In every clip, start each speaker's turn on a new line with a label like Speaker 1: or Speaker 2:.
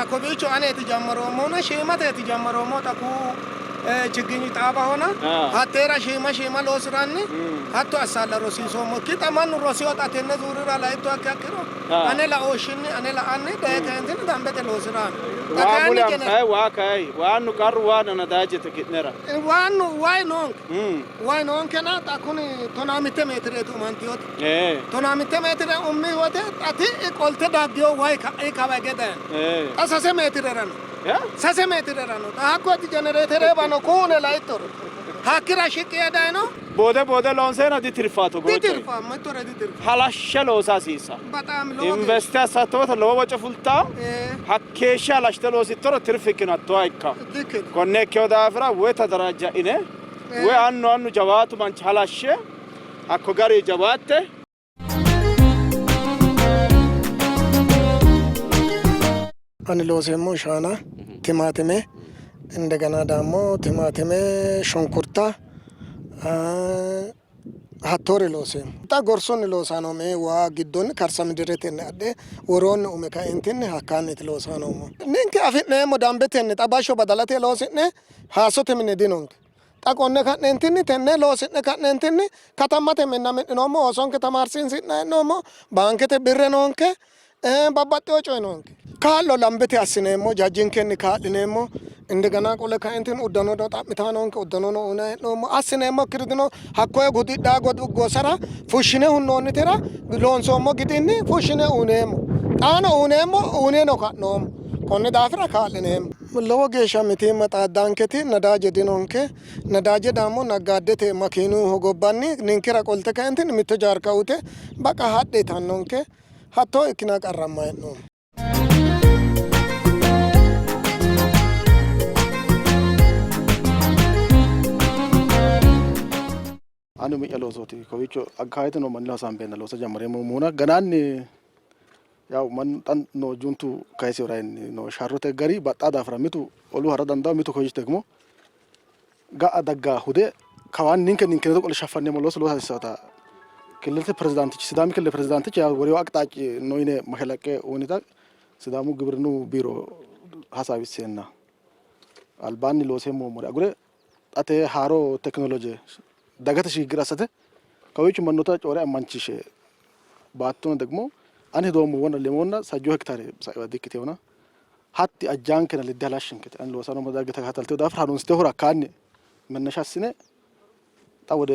Speaker 1: Kowiicho aneeti jammaroommona shiimateeti jammaroommo xa kuu chigginyi xaabahona hatteera shiima shiima loosi'ranni hatto assalla rosiisoommo. Ikki xa mannu rosiyo xa tenne zuurira laitto akki akkiro ane laooshshinni ane la'anni daye kaentinni dambete loosi'ranno. Xa
Speaker 2: Waa
Speaker 1: kayinni
Speaker 2: mule
Speaker 1: jene
Speaker 2: anfayi waa kayi waannu qarru waanna nadaajete ki'nera.
Speaker 1: Waannu wayi noonke. Wayi noonkena xa kuni 15 meetireeti umantiyoti. 15 meetire ummi wote xa ti'i qolte daggiyo wayi ka'i kawa hige dayino. Xa 3 meetirera no. 3 meetirera no. Xa hakko jenereeterewa no kuune laittoro. Hakkira shiqqi yee dayino.
Speaker 2: Boode boode loonseena ditirfaa togoo coyi.
Speaker 1: Ditirfaa, mittore ditirfaa.
Speaker 2: Halashshe loosa hasiissanno.
Speaker 1: Bexaam lowo geeshsha.
Speaker 2: Investe assatto wote lowo woce fultanno. Hakkeeshsha halashshite loosittoro tirfikkino hattooha ikkanno.
Speaker 1: Dikkino.
Speaker 2: Konne ikkino daafira woy tadarajja'ine woy annu annu jawaatu manchi halashshe hakko garinni jawaatte.
Speaker 1: Ani looseemmohu shaana, timaatime, indegena dammo timaatime, shunkurta hattoore looseemmo. Xa gorsunni loosanni noommo. Waa giddonni karsa midiretenni adhe woroonni ume kaeentinni hakkaanniiti loosanni noommohu. Ninke afi'neemmo dambetenni xa bashsho badalate loosi'ne haassote mine dinonke. Xa konne ka'neentinni tenne loosi'ne ka'neentinni katammate minna mi'ninoommo, oosonke tamaarsiinsi'nanni hee'noommo, baankete birre noonke, babbaxxewo coyi noonke. Kaa'lo lambete assineemmo, jajjinkenni kaa'lineemmo, indegena qole kaeentinni uddanono xa'mitaa noonke, uddanono uynanni hee'noommo, assineemmokkiri dino, hakkoye gudidhaa gosara fushshine hunnoonnitera loonsoommo gidinni fushshine uyneemmo, xaano uyneemmo, uyneno ka'noommo, konni daafira kaa'lineemmo. Lowo geeshsha mitiimma xaaddanketi nadaaje dinonke, nadaaje daammo naggaaddete makiinu hogobbanni ninkera qolte kaeentinni mitto jaarka uyte baqa hadhe yitannonke. Hattoo ikkina qarrammanni hee'noommo.
Speaker 3: Ani umi'ya loosooti. Kowiicho akkawaawete noo manni ledo hasaambeenna loosa jammareemmo. Ganaanni yawu mannu xa noo juntu kayisino raginni noo sharrote gari baxxaa daafira mitu olu hara dandawo mitu kowiicho degimo ga'a daggaa hude kawaanni ninke ninkeneeto qole shaffanneemmo looso loosa hasiissannota killilete pirezidaantichi Sidaami killile pirezidaantichi yawu worewo aqixaacci no yine mashalaqqe uyinita Sidaamu gibrinnu biiro hasaawisseenna albaanni looseemmo agure xa tee haaro tekinoloje dagate shigiggire assate kawiicho mannoota coore ammanchiishe baattono degmo ani hedoommo wona lemonna sajjoo hektaare saiwa dikkitewona hatti ajjaankena ledde halashshinkete ani loosa noommo darga takatalteo daafira harunsitehura hakkaanni mennasha assine xa ወደ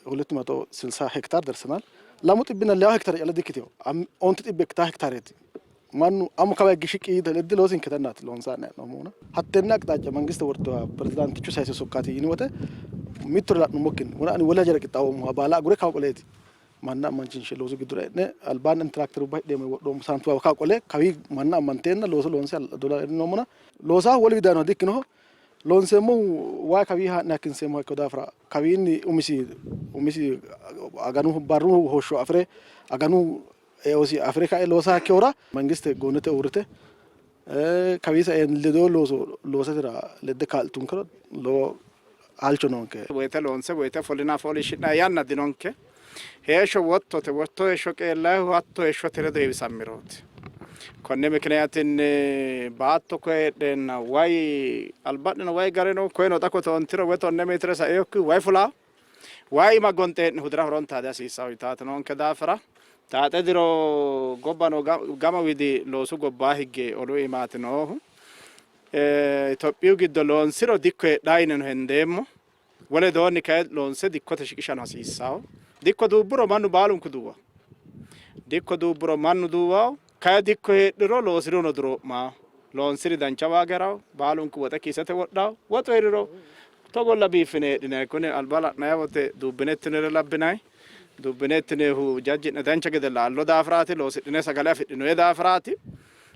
Speaker 3: 260 ሄክታር ደርሰናል። lamu xibbinna leyawo hektaare calla dikkitino ontu xibbe ikkitaa hekitaareeti. Mannu amo kawa higge shiqqi yite ledde loosinketannaati loonsanni hee'noommohuna. Hattenne aqixaaca mangiste wortoha pirezidaantichu sayisino sokkaati yini wote mittore la'nummokkinni wona ani wole hajara qixxaawoommoha baala agure kawa qoleeti manna ammanchiinshe loosu giddora e'ne albaanni ani tiraakterubba hidheemmo yee wodhoommo saantuwa kawa qole kawii manna ammanteenna looso loonse dola e'noommohuna loosaahu wole widaanoha dikkinoho. Loonseemmohu waa kawii haa'ne hakkinseemmoha ikkino daafira kawiinni umisi umisi aganu barru hoshsho afi're aganu eosi afi're kae loosa ikkinohura mangiste goonnete uurrite kawii sae ledo looso loosatera ledde kaa'litunkero lowo halcho noonke.
Speaker 2: Woyte loonse woyte ofollinanni fooliishshi'nanni yanna dinonke. Heeshsho wottote, wotto heeshsho qeellayihu hatto heeshshote ledo heewisammirooti. Konni mikiniyatinni baatto koye heedheenna wayi alba'neno wayi gare no, koyeno xa kotoontiro woy 10 meetire sainokki wayi fulaa. Wayi iima gonxe hee'ne hudira horonta dihasiissanno yitaati noonke daafira taaxe diro gobbano gama widi loosu gobbaa higge olu iimaati noohu. Itophiyu giddo loonsiro dikko heedhaa yineno hendeemmo. Wole widoonni kayi loonse dikkote shiqishano hasiissanno. Dikko duubburo mannu baalunku duuwanno. Dikko duubburo mannu duuwanno. Kayi dikko heedhuro loosiruno duroo'manno. Loonsiri dancha waaga hee'ranno. Baalunku woxe kiisete wodhanno. Woxu hee'riro togolla biiffine heedhinanni. Kuni alba la'nanni wote duubbine ittinore labbinanni. Duubbine ittinoyihu jajji'ne dancha gede laallo daafiraati. Loosidhine sagale afidhinoyi daafiraati.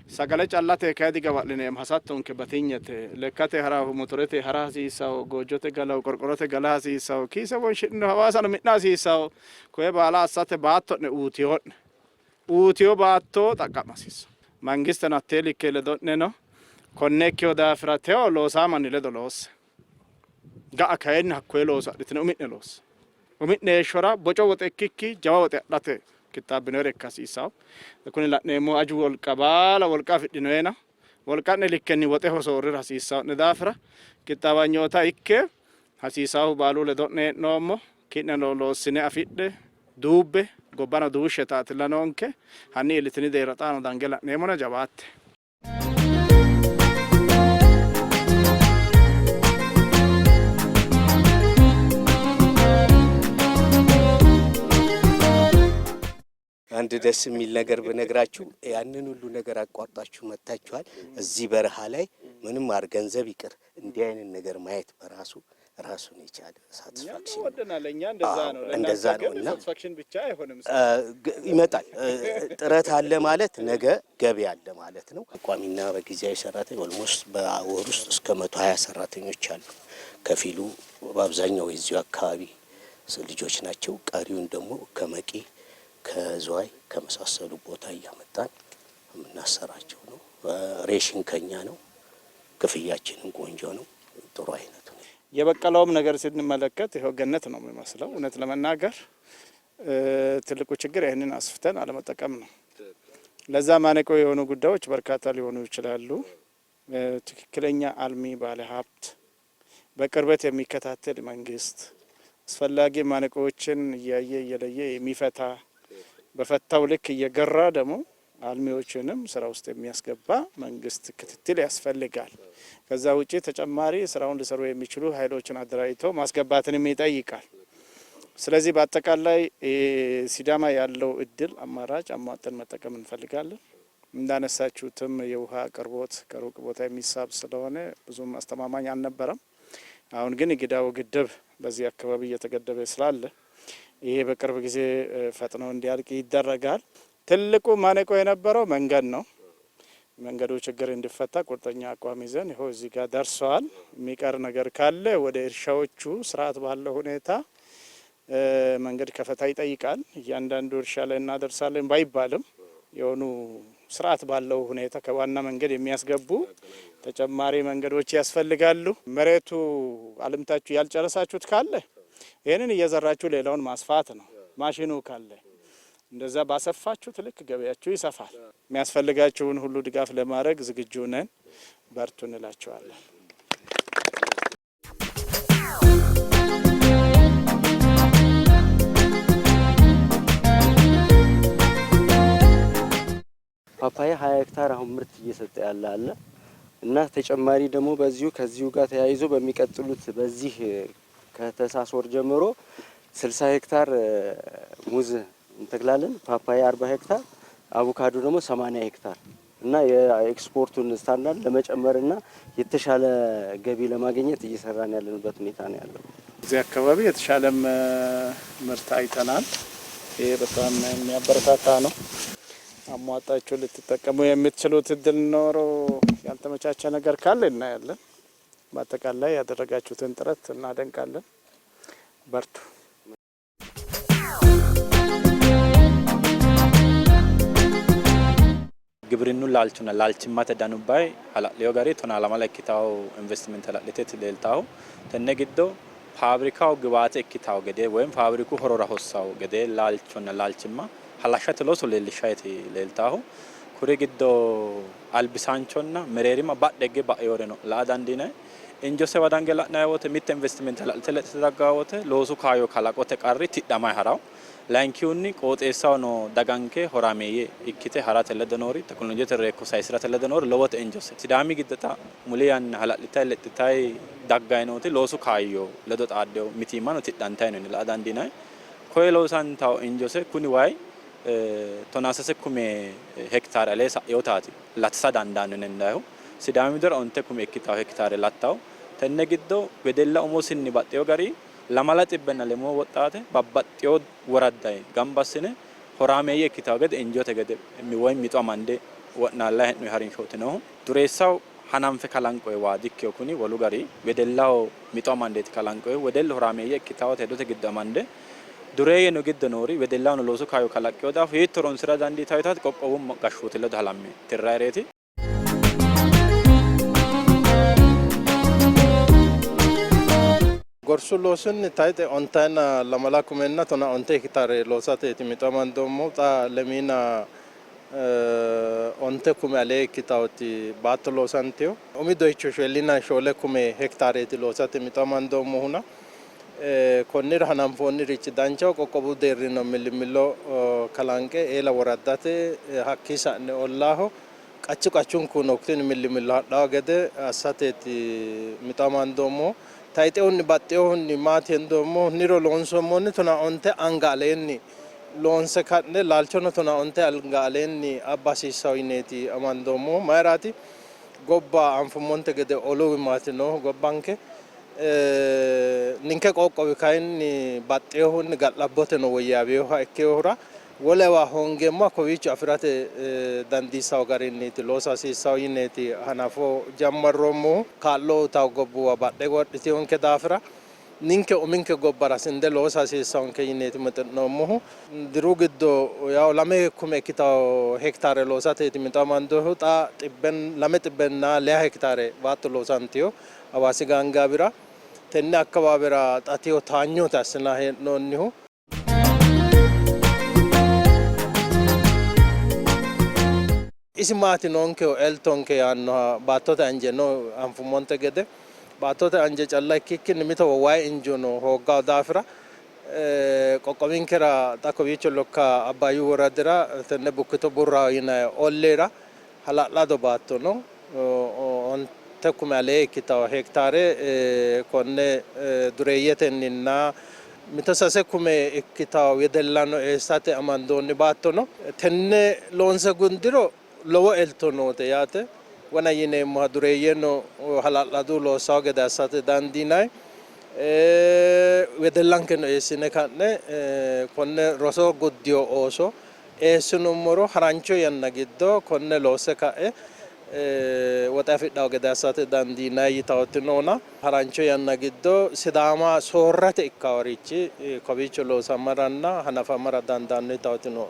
Speaker 2: Sagale callate kayi digawa'lineemmo, hasattonke batinyete. Lekkate harahu, motorete hara hasiissawo, goojjote galahu, qorqorote gala hasiissawo, kiise wonshi'nino Hawaasano mi'na hasiissawo. Koye baala assate baatto'ne uutiyo'ne. Uutiyo baatto xaqqa'ma hasiissawo. Mangisteno hattee likke ledo'ne no. Konne ikkino daafira tewo loosaa manni ledo loosse. Ga'a kayinni hakkoye looso adhitine umi'ne loosse. Umi'ne heeshshora boco woxe ikkikki jawa woxe adhate qixxaabbinoyere ikka hasiissanno. Kuni la'neemmohu aju wolqa baala wolqa afidhinoyena. Wolqa'ne likkenni woxeho soorrira hasiissao'ne daafira qixxaawanyoota ikke. Hasiisaahu baalu ledo'ne hee'noommo. Ki'neno loossine afidhe, duubbe, gobbano duushshe taatilla noonke. Hanni iillitini deerra xaano dange la'neemmona jawaatte.
Speaker 4: አንድ ደስ የሚል ነገር ብነግራችሁ ያንን ሁሉ ነገር አቋርጣችሁ መጥታችኋል። እዚህ በረሃ ላይ ምንም አር ገንዘብ ይቅር እንዲህ አይነት ነገር ማየት በራሱ ራሱን የቻለ satisfaction
Speaker 2: ወደናል። እኛ እንደዛ ነው።
Speaker 4: እንደዛ ነው እና
Speaker 2: satisfaction ብቻ አይሆንም
Speaker 4: ይመጣል። ጥረት አለ ማለት ነገ ገቢ አለ ማለት ነው። ቋሚና በጊዜያዊ ሰራተኛ almost በወር ውስጥ እስከ 120 ሰራተኞች አሉ። ከፊሉ በአብዛኛው የዚሁ አካባቢ ልጆች ናቸው። ቀሪውን ደግሞ ከመቂ ከዝዋይ ከመሳሰሉ ቦታ እያመጣን የምናሰራቸው ነው። ሬሽን ከኛ ነው። ክፍያችንም ቆንጆ ነው። ጥሩ አይነቱ ነው።
Speaker 2: የበቀለውም ነገር ስንመለከት ይኸው ገነት ነው የሚመስለው። እውነት ለመናገር ትልቁ ችግር ይህንን አስፍተን አለመጠቀም ነው። ለዛ ማነቆ የሆኑ ጉዳዮች በርካታ ሊሆኑ ይችላሉ። ትክክለኛ አልሚ ባለሀብት፣ በቅርበት የሚከታተል መንግስት፣ አስፈላጊ ማነቆዎችን እያየ እየለየ የሚፈታ በፈታው ልክ እየገራ ደግሞ አልሚዎችንም ስራ ውስጥ የሚያስገባ መንግስት ክትትል ያስፈልጋል። ከዛ ውጪ ተጨማሪ ስራውን ሊሰሩ የሚችሉ ኃይሎችን አደራጅቶ ማስገባትንም ይጠይቃል። ስለዚህ በአጠቃላይ ሲዳማ ያለው እድል አማራጭ አሟጠን መጠቀም እንፈልጋለን። እንዳነሳችሁትም የውሃ አቅርቦት ከሩቅ ቦታ የሚሳብ ስለሆነ ብዙም አስተማማኝ አልነበረም። አሁን ግን የጊዳው ግድብ በዚህ አካባቢ እየተገደበ ስላለ ይሄ በቅርብ ጊዜ ፈጥኖ እንዲያልቅ ይደረጋል። ትልቁ ማነቆ የነበረው መንገድ ነው። መንገዱ ችግር እንዲፈታ ቁርጠኛ አቋም ይዘን ይኸው እዚህ ጋር ደርሰዋል። የሚቀር ነገር ካለ ወደ እርሻዎቹ ስርዓት ባለው ሁኔታ መንገድ ከፈታ ይጠይቃል። እያንዳንዱ እርሻ ላይ እናደርሳለን ባይባልም የሆኑ ስርዓት ባለው ሁኔታ ከዋና መንገድ የሚያስገቡ ተጨማሪ መንገዶች ያስፈልጋሉ። መሬቱ አልምታችሁ ያልጨረሳችሁት ካለ ይህንን እየዘራችሁ ሌላውን ማስፋት ነው። ማሽኑ ካለ እንደዛ ባሰፋችሁት ልክ ገበያችሁ ይሰፋል። የሚያስፈልጋችሁን ሁሉ ድጋፍ ለማድረግ ዝግጁ ነን። በርቱ እንላችኋለን።
Speaker 5: ፓፓያ 20 ሄክታር አሁን ምርት እየሰጠ ያለ አለ እና ተጨማሪ ደግሞ በዚሁ ከዚሁ ጋር ተያይዞ በሚቀጥሉት በዚህ ከታህሳስ ወር ጀምሮ 60 ሄክታር ሙዝ እንተክላለን። ፓፓያ 40 ሄክታር፣ አቮካዶ ደግሞ 80 ሄክታር እና የኤክስፖርቱን ስታንዳርድ ለመጨመርና የተሻለ ገቢ ለማግኘት እየሰራን ያለንበት ሁኔታ ነው ያለው።
Speaker 2: እዚህ አካባቢ የተሻለም ምርት አይተናል። ይሄ በጣም የሚያበረታታ ነው። አሟጣችሁ ልትጠቀሙ የምትችሉት እድል ኖሮ ያልተመቻቸ ነገር ካለ እናያለን። በአጠቃላይ ያደረጋችሁትን ጥረት እናደንቃለን። በርቱ።
Speaker 6: Gibirinnu laalchonna laalchimmate danubbayi hala'lino gari 12 ikkitawo investimente hala'lite leeltawo. Tenne giddo faabrikaho giwaate ikkitawo gede woyim faabriku horora hossawo gede laalchonna laalchimma halashshate looso leellishshayti leeltaahu. Kuri giddo albisaanchonna mereerima badhe higge ba'eworeno la'a dandiinanni. Injosewa dange la'nanni wote mitte investimente hala'lite lexxite daggawo wote loosu kaayyo kalaqote qarri tidhamayi harawo. Layinkihunni qooxeessaho noo daganke horaameeyye ikkite harate ledo noori tekinolojete reekko sayisirate ledo noori lowote injose. Sidaami giddo xa muli yanna hala'litayi lexxitayi daggayi nooti loosu kaayyo ledo xaaddewo mitiimmano tidhantayi no yine la'a dandiinanni. Koye loosantawo injose kuni wayi 13 kume hektaare alee sa'inotaati latisa dandaanno yine hendannihu. Sidaami widira 9 kume ikkitawo hektaare lattawo. Tenne giddo wedella umosinni baxxewo gari 203 woxxaate babbaxxewo woraddayi gamba assine horaameeyye ikkitawo gede injote gede woy mixo amande wo'naallayi hee'noyi harinshooti noohu. Dureessaho hananfe kalanqoyi waa dikkino kuni wolu gari wedellaho mixo amandeeti kalanqoyihu. Wedellu horaameeyye ikkitawote hedote giddo amande dureeyyeno giddo noori wedellahono loosu kaayyo kalaqqino daafo hiitto horonsira dandiitawo yitaati qoqqowu gashshooti ledo halamme tirrayireeti.
Speaker 7: Gorsu loosinni tayxe ontayinna lamala kumenna tona onte hekitaare loosateeti mixo amandoommohu. Xa lemiina onte kume alee ikkitawoti baatto loosantino. Umi doyicho shoolina shoole kume hektaareeti loosate mixo amandoommohuna konnira hananfoonnirichi danchaho. Qoqqowu deerrino millimillo kalanqe eela woraddate hakkii sa'ne ollaaho qachu qachunku no tini millimillo hadhawo gede assateeti mixo amandoommohu. Tayxehunni baxxinohunni maati hendoommohu niro loonsoommohunni 15 anga aleenni loonse ka'ne laalchono 15 anga aleenni abba hasiissawo yineeti amandoommohu. Mayiraati gobba anfummonte gede olu maati noohu gobbanke ninke qoqqowi kayinni baxxinohunni ga'labboteno woyyaawinoha ikkinohura wolewa hoongeemmoha kowiicho afi'rate dandiissawo garinniiti loosa hasiissawo yineeti hanafo jammarroommohu. Kaa'lo uytawo gobbuwa badhe wodhitinonke daafira ninke uminke gobbara sinde loosa hasiissawonke yineeti mixi'noommohu. Diru giddo yaw 2 kume ikkitawo hektaare loosateeti mixo amandohu. Xa lame xibbenna leya hektaare baatto loosantino Hawaasi gaangaawira. Tenne akkawaawera xa teyo towaanyote assinanni hee'noonnihu. Isi maati noonkehu eltonke yaannoha baattote anje no anfummonte gede baattote anje calla ikkikkinni mitowa wayi injono hooggawo daafira qoqqowinkera xa kowiicho Lokka Abbaayyu woradira tenne Bukkito Burraho yinanni olliira hala'lado baatto no. 9 kume alee ikkitawo hektaare konne dureeyyetenninna mito 3 kume ikkitawo wedellano eessate amandoonni baatto no. Tenne loonse gundiro lowo elto noote yaate. Wona yineemmoha dureeyyeno hala'ladu loossawo gede assate dandiinanni. Wedellankeno eessine ka'ne konne roso guddino ooso eessinummoro harancho yanna giddo konne loosse ka'e woxe afidhawo gede assate dandiinanni yitawoti noona harancho yanna giddo Sidaama soorrate ikkaworichi kowiicho loosamaranna hanafamara dandaanno yitawoti noo.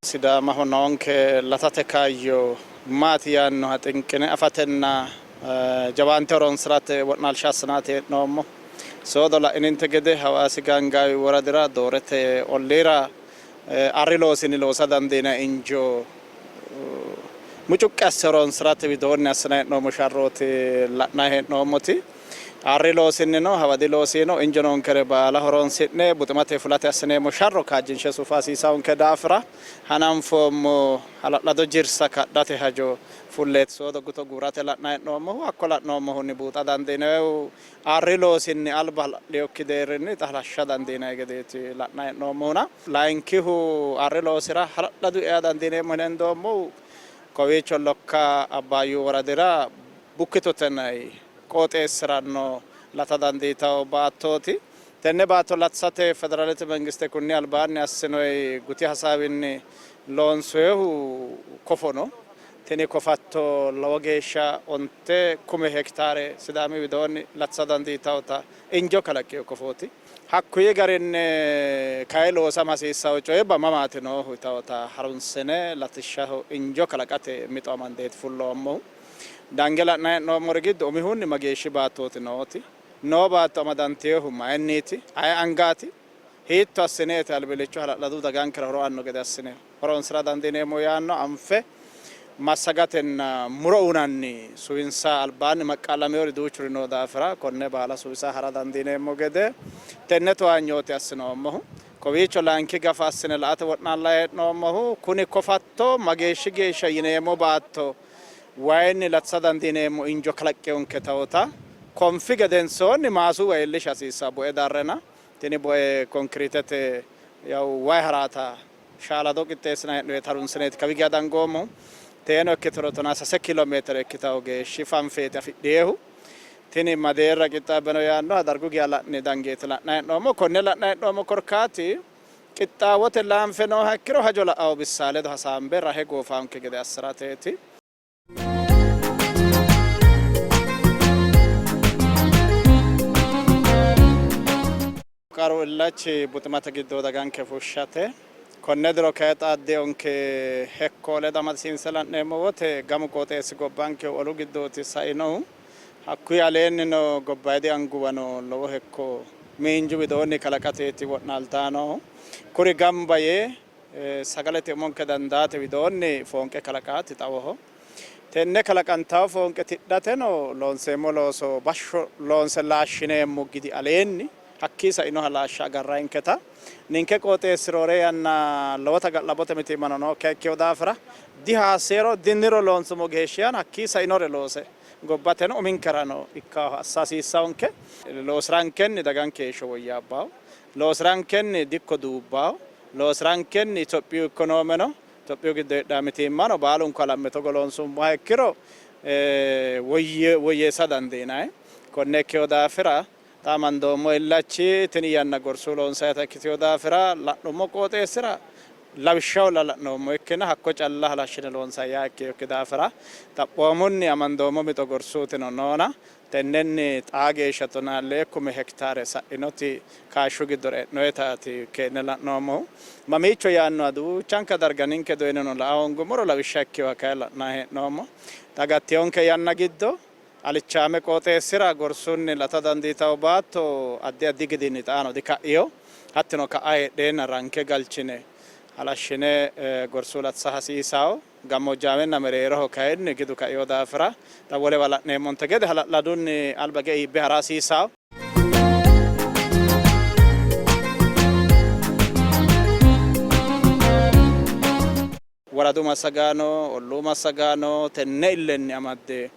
Speaker 2: Sidaamaho noonke latate kaayyo maati yaannoha xinqine afatenna jawaante horonsi'rate wo'naalsha assinaati hee'noommo. Soodo la'ininte gede Hawaasi Gaangaawi woradira Doorete olliira arri loosinni loosa dandiinanni injo mucuqqi asse horonsi'rate widoonni assinanni hee'noommo sharrooti la'nanni hee'noommoti. Arri loosinnino hawadi loosino injo noonkere baala horonsi'ne buximate fulate assineemmo sharro kaajjinshe sufa hasiisaonke daafira hananfoommo hala'lado jirsa kadhate hajo fulleeti soodo guto guurate la'nanni hee'noommohu. Hakko la'noommohunni buuxa dandiinannihu arri loosinni alba hala'linokki deerrinni xa halashsha dandiinanni gedeeti la'nanni hee'noommohuna. Layinkihu arri loosira hala'ladu ea dandiineemmo yine hendoommohu kowiicho Lokka Abbaayyu woradira Bukkitotenay qooxeessira noo lata dandiitanno baattooti. Tenne baatto latisate Federaalete mangiste kunni albaanni assinoy guti hasaawinni loonsoyihu kofo no. Tini kofatto lowo geeshsha 9 kume hektaare Sidaami widoonni latisa dandiitannota injo kalaqqino kofooti. Hakkuyi garinni kay loosama hasiissanno coyibba mamaati noohu yitannota harunsine latishshaho injo kalaqate mixo amandeeti fulloommohu. Dange la'nanni hee'noommori giddo umihunni mageeshshi baattooti nooti? Noo baatto amadantinohu mayinniiti? Aye angaati? Hiitto assineeti albillicho hala'ladu dagankera horo aanno gede assine horonsi'ra dandiineemmo yaanno anfe massagatenna muro uynanni suwinsa albaanni maqqaalaminori duuchuri noo daafira konne baala suwisa ha'ra dandiineemmo gede tenne towaanyooti assinoommohu. Kowiicho layinki gafa assine la''ate wo'naallanni hee'noommohu kuni kofatto mageeshshi geeshsha yineemmo baatto wayinni latisa dandiineemmo injo kalaqqinonke tawota konfi gedensoonni maasuwa iillisha hasiissanno bue darrena tini bue konkiriitete yaw way haraata shaalado qixxeessinanni hee'noonnita harunsineeti kawi geya dangoommohu. Teeno ikkituro tonaa sase kiilo meetire ikkitanno geeshshi fanfeeti afidhinohu. Tini ma deerra qixxaabbe no yaannoha dargu geya la'ne dangeeti la'nanni hee'noommo. Konne la'nanni hee'noommo korkaati qixxaawote laanfe nooha ikkiro hajo la'anno bissa ledo hasaambe rahe goofaanke gede assi'rateeti. Qaru illachi buximate giddo daganke fushshate. Konne diro kay xaaddinonke hekko ledo amadisiinse la'neemmo wote gamu qooxeessi gobbanke olu giddooti sainohu. Hakkuyi aleennino gobbayidi anguwano lowo hekko miinju widoonni kalaqateeti wo'naaltanni noohu. Kuri gamba yee sagalete umonke dandaate widoonni foonqe kalaqaati xawoho. Tenne kalaqantanno foonqe tidhateno loonseemmo looso bashsho loonse laashshineemmo gidi aleenni hakkii sainoha laashsha agarranninketa ninke qooxeessi roore yanna lowota ga'labbote mitiimmano nookkiha ikkino daafira dihaaseero diniro loonsummo geeshshihan hakkii sainore loose gobbateno uminkerano ikkaho assa hasiissawonke. Loosirankenni daganke heeshsho woyyaabbawo, loosirankenni dikko duubbawo, loosirankenni Itophiyu ikonoomeno Itophiyu giddo heedhanno mitiimmano baalunku halamme togo loonsummoha ikkiro woyyeessa dandiinanni. Konne ikkino daafira xa amandoommo illachi tini yanna gorsu loonsayita ikkitino daafira la'nummo qooxeessira lawishshaho la'noommo ikkina hakko calla halashshine loonsanni yaa ikkinokki daafira xaphoomunni amandoommo mixo gorsuutino noona tennenni xaa geeshsha 12 hektaare sa'inoti kaashshu giddora e'noyetaati keenne la'noommohu. Mamiicho yaannoha duuchanka darga ninke doyineno la'a hoongummoro lawishsha ikkinoha kayi la'nanni hee'noommo. Xa gattinonke yanna giddo alichaame qooxeessira gorsunni lata dandiitanno baatto addi addi gidinni xaano dika'ino. Hattino ka'a heedheenna ranke galchine halashshine gorsu latisa hasiisanno. Gammoojjaamenna mereeroho kayinni gidu kaino daafira xa wolewa la'neemmonte gede hala'ladunni alba hige iibbe ha'ra hasiissanno. Woradu massagaano, olluu massagaano tenne illenni amadde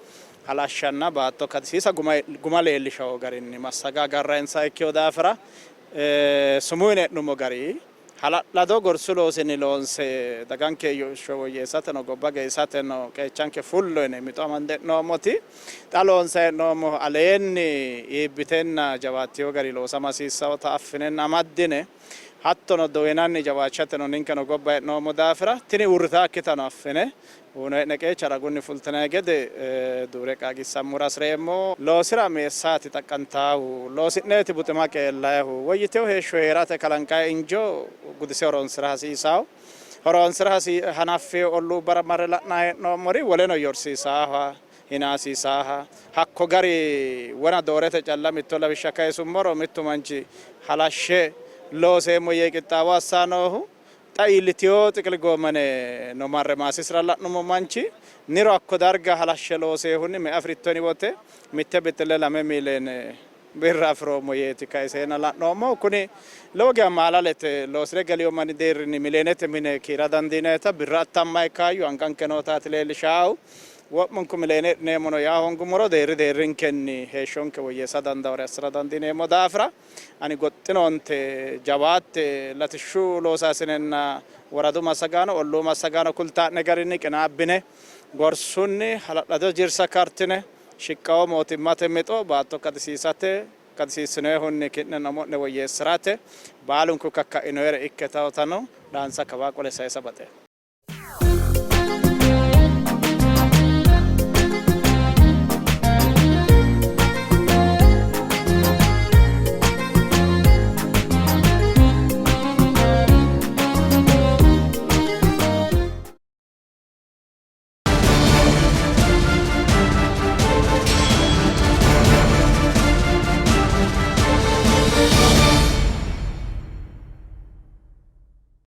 Speaker 2: halashshanna baatto kadisiisa guma leellishanno garinni massaga agarranninsaha ikkino daafira sumuu yine e'nummo gari hala'lado gorsu loosinni loonse daganke heeshsho woyyeessateno gobba geisateno qeechanke fullo yine mixo amande e'noommoti xa loonsanni hee'noommohu aleenni iibbitenna jawaattino gari loosama hasiissannota affinenna amaddine hattono doyinanni jawaachateno ninkeno gobba e'noommo daafira tini uurritaakkitano affine uyinoyi'ne qeecha ragunni fultinanni gede duure qaagiissammora hasi'reemmo. Loosira meessaati xaqqantaahu, loosi'neeti buxima qeellayihu, woyyitino heeshsho hee'rate kalanqayi injo gudise horoonsi'ra hasiisawo. Horoonsi'ra hanaffino olluubbara marre la'nanni hee'noommori woleno yorsiisaaha, hinaasiisaaha, hakko gari wona doorete calla mitto lawishsha kayisummoro mittu manchi halashshe looseemmo yee qixxaawo assanni noohu Xa iillitino xiqil goomane no marre maasisira la'nummo manchi niro hakko darga halashshe looseehunni me''e afi'ritto yini wote mitte bixxille 2 miileene birra afi'roommo yeeti kayiseenna la'noommohu. Kuni lowo geya maalalete. Loosi're galino manni deerrinni mileenete mine kiira dandiinayita birra attammayi kaayyo anganke nootaati leellishaahu. Wo'munku mileene hidhineemmono yaa hoongummoro deerri deerrinkenni heeshshonke woyyeessa dandaawore assi'ra dandiineemmo daafira Ani goxxinoonte, jawaatte, latishshu loosaasinenna woradu massagaano, olluu massagaano kultaa'ne garinni qinaabbine gorsunni hala'lado jirsa kartine shiqqawo mootimmate mixo baatto kadisiisate kadisiissinoyihunni ki'neno umo'ne woyyeessi'rate baalunku kakka'inoyere ikke tawotano dhaansa kawaa qole sayisa baxeemmo.